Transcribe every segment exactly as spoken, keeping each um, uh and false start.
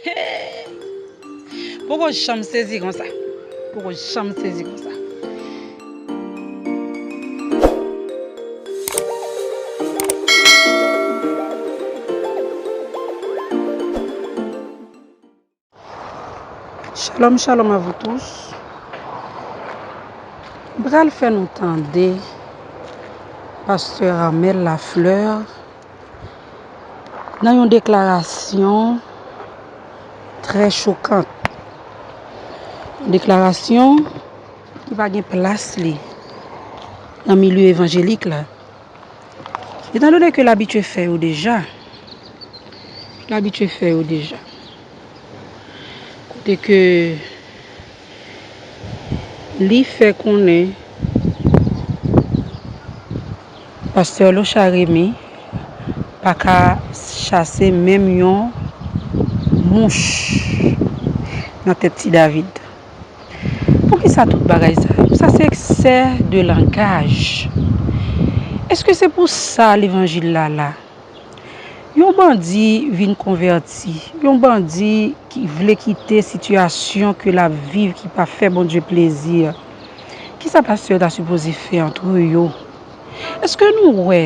Hey! Poko janm sezi konsa. Poko janm sezi konsa. Shalom, shalom à vous tous. M pral fè nou tande pastè Armel Lafleur nan yon deklarasyon trè chokan. Yon deklarasyon ki pa gen plas li nan milye evanjelik la. Etandone ke l abitye fè yo deja, l abitye fè yo deja. Kote ke li fè konnen pastè Lochard Remy pa ka chase menm yon mouch nan tèt Ti David. Poukisa tout bagay sa yo? Sa se eksè de langaj. Èske se pou sa levanjil la la? Yon bandi vin konvèti, yon bandi ki vle kite sitiyasyon ke l ap viv ki pa fè Bondye plezi. Kisa pastè yo ta sipoze fè antre yo? Èske nou wè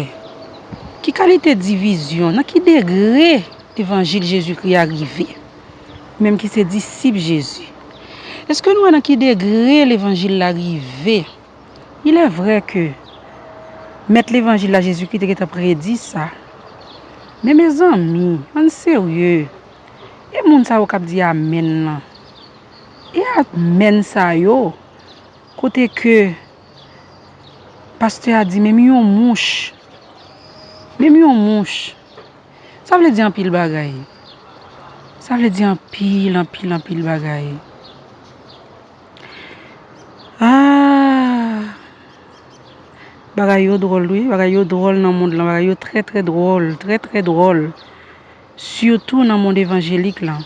ki kalite divizyon, nan ki degre levanjil Jezikri a rive? Menm ki se disip Jezi. Èske nou wè nan ki degre levanjil la rive? Il est vrai que Mèt levanjil la, Jezikri, te gentan predi sa. Men mezanmi, ann serye. E moun sa yo k ap di amèn lan? E amèn sa yo, kote ke pastè a di menm yon mouch, menm yon mouch, sa vle di anpil bagay. Sa vle di anpil, anpil, anpil bagay. Ah! Bagay yo dwòl, wi. Bagay yo dwòl nan mond lan. Bagay yo trè, trè dwòl. Trè, trè dwòl. Sitou nan mond evanjelik lan.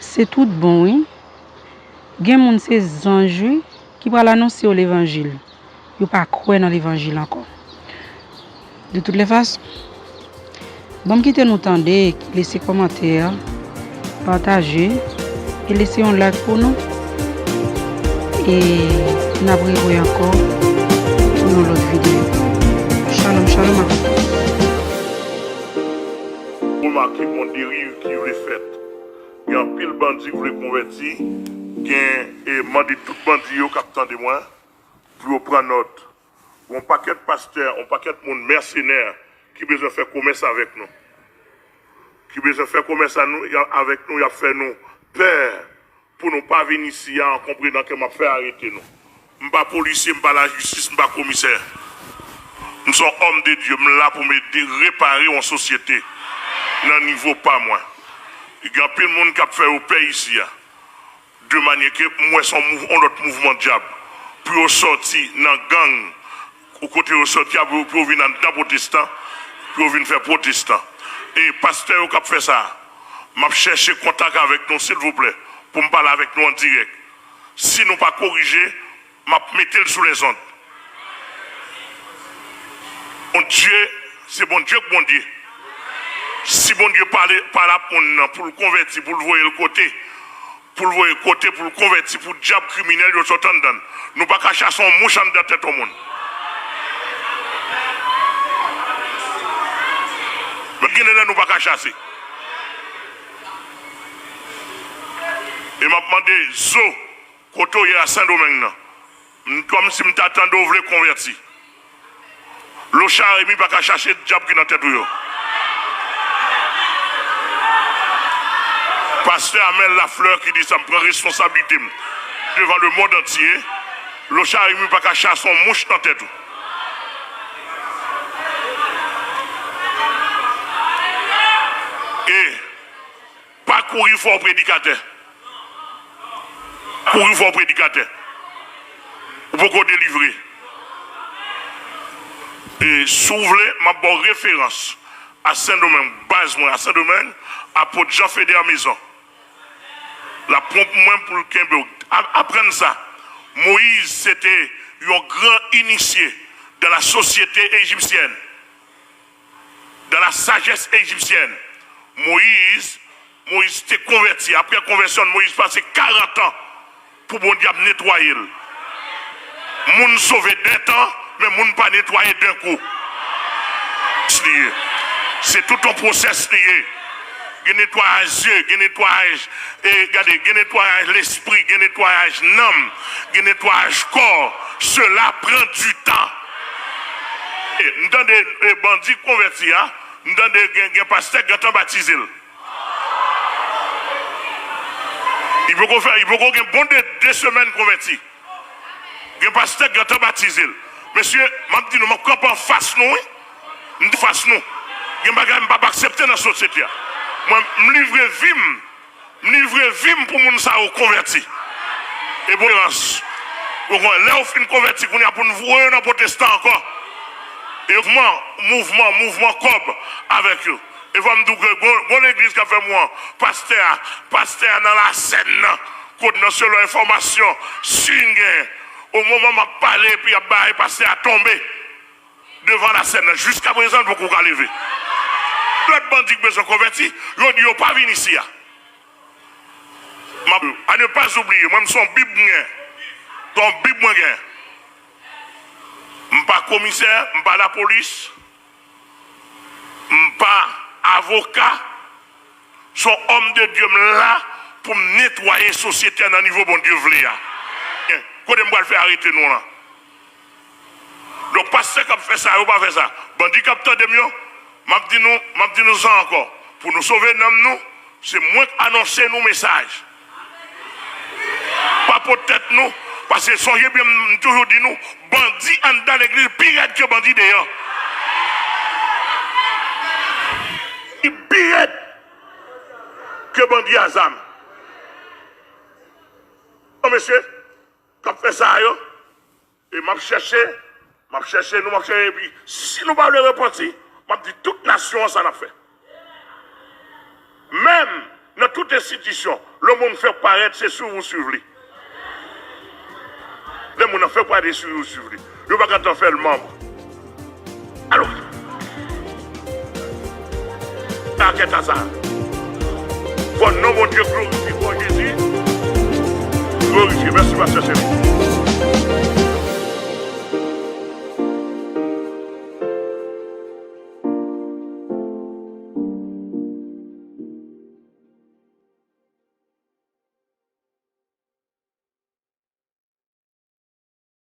Se tout bon, wi. Gen moun se zanj, wi, ki pral anonse yo levanjil. Yo pa kwè nan levanjil ankò. De toutes les façons, ban m kite nou tande, lese kòmantè, pataje, e lese yon like pou nou. E n ap rewè ankò pou yon lòt videyo. Shalom, shalom a tout. Remake yon deriv ki vle fèt. Gen anpil bandi ki vle konvèti, gen, e mande tout bandi yo k ap tande mwen, pou yo pran nòt. Yon pakèt pastè, yon pakèt moun mèsenè ki bezwen fè komès avèk nou. Ki bezwen fè komès a nou, y a, avèk nou, y ap fè nou pè pou nou pa vin isi a an konprenan ke m ap fè arete nou. M pa polisye, m pa lajistis, m pa komisè. M se yon òm de Dye, m la pou m ede repare yon sosyete nan nivo pa mwen. Gen anpil moun k ap fè yo pè isi a. De manyè ke m wè se yon mouv-, yon lòt mouvman dyab. Pou yo sòti nan gang, ou kote yo sòti a, pou, pou yo vin anndan pwotestan, pou yo vin fè pwotestan. E pastè yo k ap fè sa, m ap chèche kontak avèk nou, silvouplè, pou m pale avèk nou an dirèk. Si nou pa korije, m ap mete l sou lèzond. Bondye, se Bondye k Bondye. Si Bondye pale, pale ap moun nan pou l konvèti, pou l voye l kote, pou l voye kote, pou l konvèti, pou dyab kriminèl yo sot anndan l. Nou pa ka chase yon mouch anndan tèt yon moun. Men gen de lè nou pa ka chase. E m ap mande Zo, kote w ye a Sendomeng nan. M, kòmsi m ta tande w vle konvèti. Lochard Remy pa ka chache dyab ki nan tèt ou yo. Pastè Amel Lafleur ki di sa, m pran responsablite m devan le monde entier. Lochard Remy pa ka chase yon mouch nan tèt ou. E pa kouri fè w predikatè. Kouri fè w predikatè. Ou poko delivre. E si w vle, m ap ba w referans a Sendomeng, baz mwen a Sendomeng, Apot Jean Feder Maison. L ap pran pou mwen pou l kenbe w. A-, aprann sa. Moyiz se te yon gran inisye dans la société égyptienne, dans la sagesse égyptienne. Moyiz Moyiz te konvèti. Apre konvèsyon l, Moyiz pase karant an pou Bondye ap netwaye l. Moun sove den tan, men moun pa netwaye den kou. Li ye. Se tout yon pwosès li ye. Gen netwayaj zye, gen netwayaj, e, gade, gen netwayaj lespri, gen netwayaj nanm, gen netwayaj kò. Cela prend du temps. E, m tande, e, bandi konvèti a, m tande gen, gen pastè k gentan batize l. Li poko fè, li poko gen bon de, de semèn konvèti. Gen pastè k gentan batize l. Mesye, m ap di nou, m ap kanpe anfas nou, wi. M di fas nou. Gen bagay m p ap aksepte nan sosyete a. Mwen, m livre vi m. M livre vi m pou moun sa yo konvèti. E bon, lè yo fin konvèti, kounye a pou n voye yo nan pwotestan ankò. E mouvman, mouvman, mouvman kòb avèk yo. E fò m di w ke gon, gon legliz k ap fè mwen, pastè a, pastè a nan lasèn nan, kot nan selon enfòmasyon, si n gen, o moman m ap pale, epi y ap bay pastè a tonbe devan lasèn nan. Jiska prezan, l poko ka leve. Lòt bandi k bezwen konvèti, yo di yo pa vin isi a. M ap, à ne pas oublier, mwen, m se yon Bib m gen. Se yon Bib mwen gen. M pa komisè, m pa lapolis, m pa avoka. Se yon òm de Dye m la pou m netwaye sosyete a nan nivo Bondye vle a. Kote m pral fè arete nou la? Donk, pastè k ap fè sa yo pa fè sa. Bandi k ap tande m yo, m ap di nou, m ap di nou sa ankò. Pou nou sove nanm nou, se mwen k anonse nou mesaj. Pa pot tèt nou, paske sonje byen m toujou di nou, bandi anndan legliz pi rèd ke bandi deyò. Li pi rèd ke bandi a zam. Bon, mesye, k ap fè sa yo, e m ap chèche, m ap chèche nou, m ap chèche, epi si nou pa vle repanti, m ap di tout nasyon an sa n ap fè. Menm nan tout enstitisyon, le monde fait paraître, c'est suivre ou suivre li. Lè moun nan fè parèt, se suivre ou suivre li. Yo pa gentan fè l manm. Alò, sa kèt a sa. Fò non Bondye glorifye, fò Jezi glorifye. Mèsi, pastè Seri.